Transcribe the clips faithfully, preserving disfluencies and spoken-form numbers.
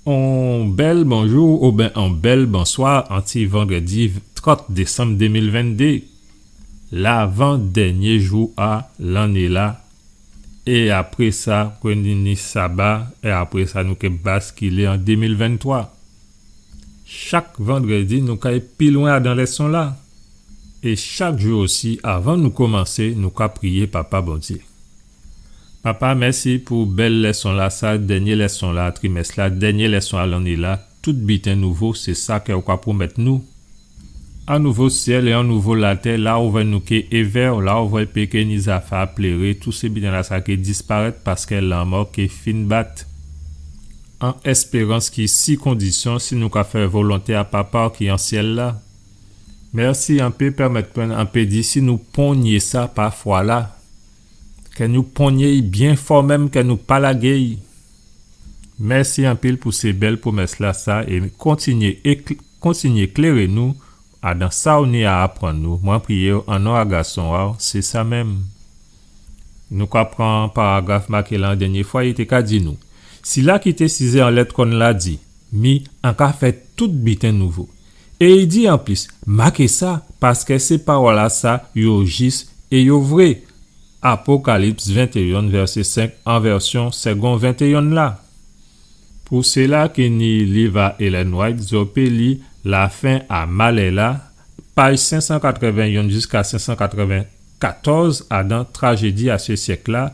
On bèl bonjou oben on bèl bonswa an ti vandrèdi trant désanm dé mil venndé, lavan dènyé jou a lanné-la. É apré sa, kwen ni saba, é apré sa, nou ké baskilé an dé mil venntwa. Chak vandrèdi, nou kay pi lwen adan lèson-la. É chak jou osi, avan nou komansé, nou ka priyé Papa Bondyé. Papa, mèsi pou bèl lèson-lasa, dènyé lèson-la, trimès-la, dènyé lèson a lanné-la, tout biten nouvo, sé sa kè ou ka pwomèt nou. On nouvo syèl é on nouvo latè, la ou vwè nou ké évè, la ou vwè pé ké ni zafè a pléré, tout sé biten-lasa ké disparèt paskè lanmò ké fin bat. An èspérans ki si kondisyon, si nou ka fè volonté a Papa ki an syèl-la. Mèsi, an pé pèmèt mwen, an pé di si nou ponyé sa pa fwa-la, kè nou ponyé-y byen fò menm, kè nou pa lagé-y. Mèsi anpil pou sé bèl pwomès-lasa é kontinyé ékl-, kontinyé kléré nou adan sa ou ni a aprann nou. Mwen priyé-w an non a Gason a-w, sé sa menm. Nou ka pran paragraf maké-la an dènyé fwa, i té ka di nou, sila ki té sizé anlè twòn-la di, mi, an ka fè tout biten nouvo. É i di anplis, maké sa, paskè sé pawòl-lasa, yo jis é yo vré. Apokalips ventéyen, vèsé senk, an vèsyon Segond ventéyen la. Pou sila ki ni liv a Ellen White, zò pé li Lafen a malè-la, paj senk san katrèven-yonn jiska senk san katrèven-katòz, adan Trajédi a sé syèk-la,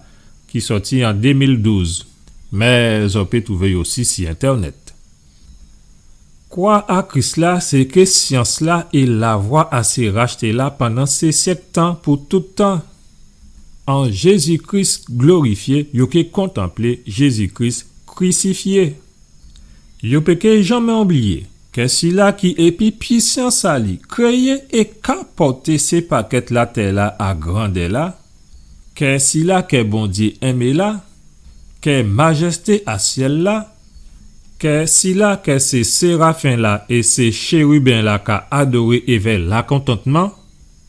ki sòti an dé mil douz. Mé zò pé twouvé-y osi si entènèt. Kwa a Kris-la, sé ké syans-la é lavwa a sé rachté-la pandan sé syèk tan pou tout tan. An Jézi Kris glorifyé, yo ké kontanplé Jézi Kris krisifyé. Yo pé ké janmé oubliyé kè sila ki épi pwisans a li kréyé é ka pòté sé pakèt latè-la a grandè-la, kè sila kè Bondyé enmé la, kè majèsté a syèl-la, kè sila kè sé sérafen-la é sé chériben-la ka adoré évè lakontantman,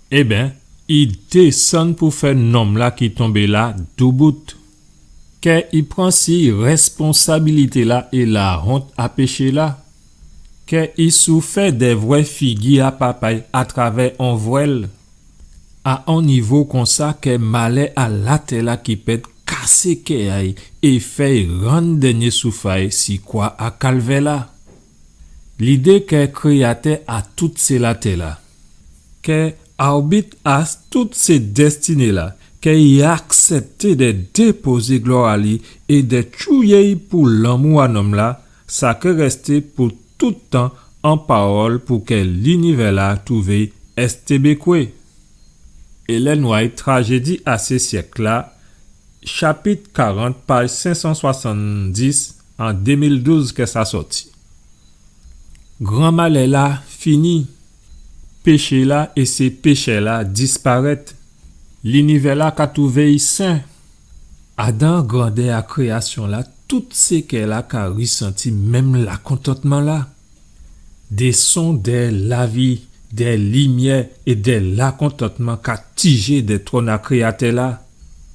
ében, i désann pou fè nonm-la ki tonbé la doubout. Kè i pran si rèsponsabilité-la é lawont a péché-la. Kè i soufè dè vwè figi a Papa-y atravè on vwèl. A on nivo konsa kè malè a latè-la ki pèd kasé kè a-y é fè-y rann dènyé souf a-y si kwa a Kalvè-la. Lidé kè Kréyatè a tout sé latè-la, kè Awbit a tout sé dèstiné-la, kè i aksèpté dè dépozé glwa a li é dè tchouyé-y pou lanmou a nonm-la, sa ké rèsté pou tout tan on pawòl pou kè linivè-la twouvé èstébékwé. Ellen White, Trajédi a sé syèk-la, chapit karant, paj senk san swasanndis, an dé mil douz kè sa sòti. Gran malè-la fini. Péché-la é sé péchè-la disparèt. Linivè-la ka twouvé-y sen. Adan grandè a kréyasyon-la, tout sé kè-la ka risanti menm lakontantman-la. Dé son dè lavi, dè limyè é dè lakontantman ka tijé dè twòn a Kréyatè-la,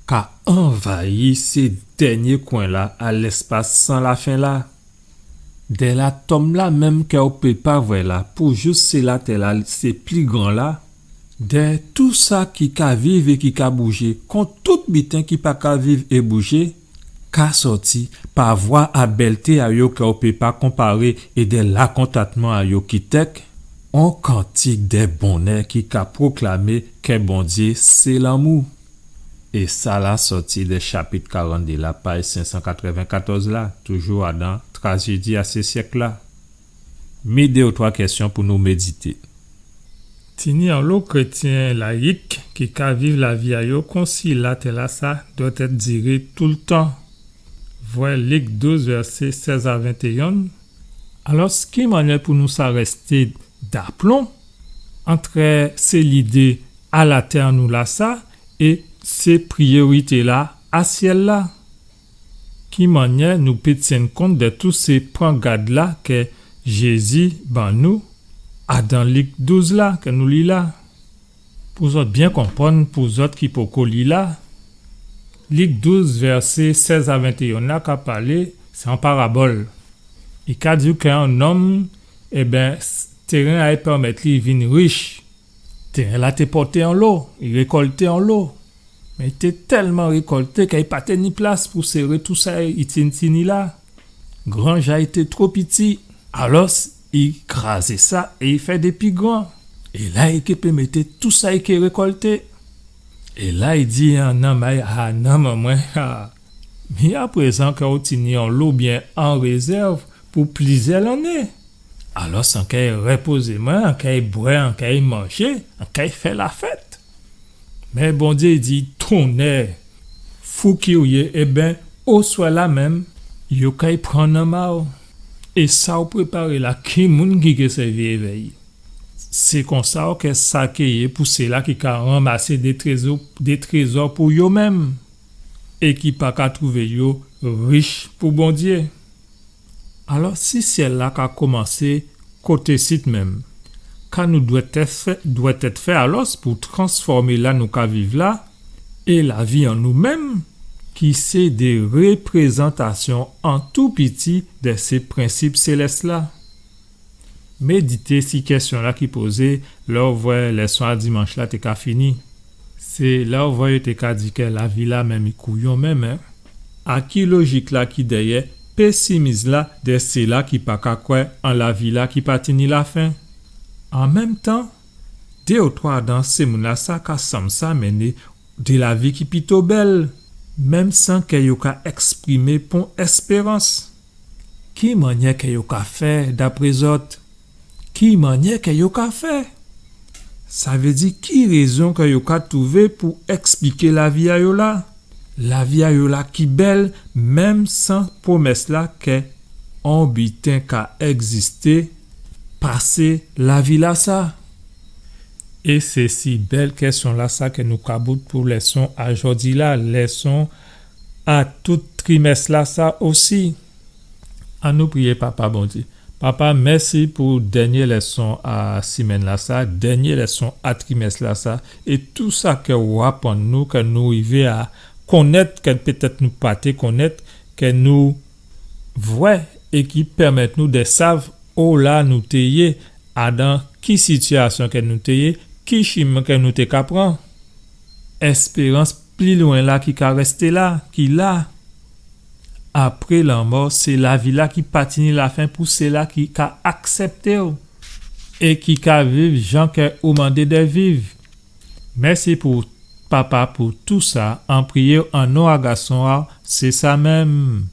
ka anvayi sé dènyé kwen-la a lèspas san lafen-la. Dè latòm-la menm kè ou pé pa vwè la, pou jous sé latè-la sé pli gran la, dè tou sa ki ka viv é ki ka boujé, kont tout biten ki pa ka viv é boujé, ka sòti pa vwa a bèlté a yo kè ou pé pa konparé é dè lakontantman a yo ki tèk, on kantik dè bonnè ki ka pwoklamé kè Bondyé sé lanmou. É sa la sòti dè chapit karant-dé la, paj senk san katrèven-katòz la, toujou adan Trajédi a sé syèk-la. Mi dé ou twa kèsyon pou nou médité. Tini anlo krétyen layik ki ka viv lavi a yo konsi latè-lasa dwèt èt diré toultan. Vwè Lik douz, vèsé sèz a ventéyen. Alò, ki mannyè pou nou sa rèsté daplon antrè sé lidé a latè an nou lasa é sé priyorité-la a syèl-la? Ki mannyè nou pé tyenn kont dè tou sé pran gad-la kè Jézi ban nou adan Lik douz la kè nou li la? Pou zòt byen konprann, pou zòt ki poko li la, Lik douz, vèsé sèz a ventéyen la ka palé, sé on parabòl. I ka di kè on nonm, ében, s-, tèren-la pèmèt li vin rich. Tèren-la té pòté onlo, i rékòlté onlo. Mé i té tèlman rékòlté kè i pa té ni plas pou séré tousa i tin-, tini la. Granj-la té two piti. Alòs, i krazé sa é i fè dé pi gran. É la, i ké pé mété tousa i ké rékòlté. É la, i di a nonm-la, a nonm an mwen, a, mi aprézan kè ou tini onlo byen an rézèv pou plizyè lanné. Alòs, an kay répozé mwen, an kay bwè, an kay manjé, an kay fè lafèt. Mé Bondyé di, tonnè, fou ki ou yé, ében, oswè-la menm, yo kay pran nanm a'w. É sa ou préparé la, ki moun ki ké sèvi évè'y? Sé konsa ou kè sa ké yé pou sila ki ka ranmasé dé trézò, dé trézò pou yo menm, é ki pa ka twouvé yo rich pou Bondyé. Alò, si syèl-la ka komansé koté isit menm, ka nou dwèt fè, dwèt fè alòs pou transfòmé la nou ka viv la, é lavi an nou menm, ki sé dé réprézantasyon an tou piti dè sé prensip sélès-la? Médité si kèsyon-la ki pozé lè ou vwè lèson a dimanch-la té ka fini. Sé lè ou vwè yo té ka di kè lavi-la menm i kouyon menm, en. A ki lojik-la ki dèyè pésimis-la dè sila ki pa ka kwè an lavi-la ki pa tini lafen? An menm tan, dé ou twa adan sé moun-lasa ka sanm sa mennen dé lavi ki pito bèl, menm san kè yo ka èksprimé pon èspérans. Ki mannyè kè yo ka fè, dapré zòt? Ki mannyè kè yo ka fè? Sa vé di, ki rézon kè yo ka twouvé pou èkspliké lavi a yo la? Lavi a yo la ki bèl, menm san pwomès-la kè on biten ka ègzisté pasé lavi-lasa. É sé si bèl kèsyon-lasa kè nou ka bout pou lèson a jòdi-la, lèson a tout trimès-lasa osi. Annou priyé Papa Bondyé. Papa, mèsi pou dènyé lèson a simenn-lasa, dènyé lèson a trimès-lasa, é tou sa kè ou aprann nou, kè nou rivé a konnèt, kè pétèt nou pa té konnèt, kè nou vwè é ki pèmèt nou dè sav ola nou té yé, adan ki sitiyasyon kè nou té yé, ki chimen kè nou té ka pran. Èspérans pli lwen la ki ka rèsté la, ki la. Apré lanmò, sé lavi-la ki pa tini lafen pou sila ki ka aksèpté'w é ki ka viv jan kè ou mandé dè viv. Mèsi pou, Papa, pou tou sa, an priyé an non a Gason a'w, sé sa menm.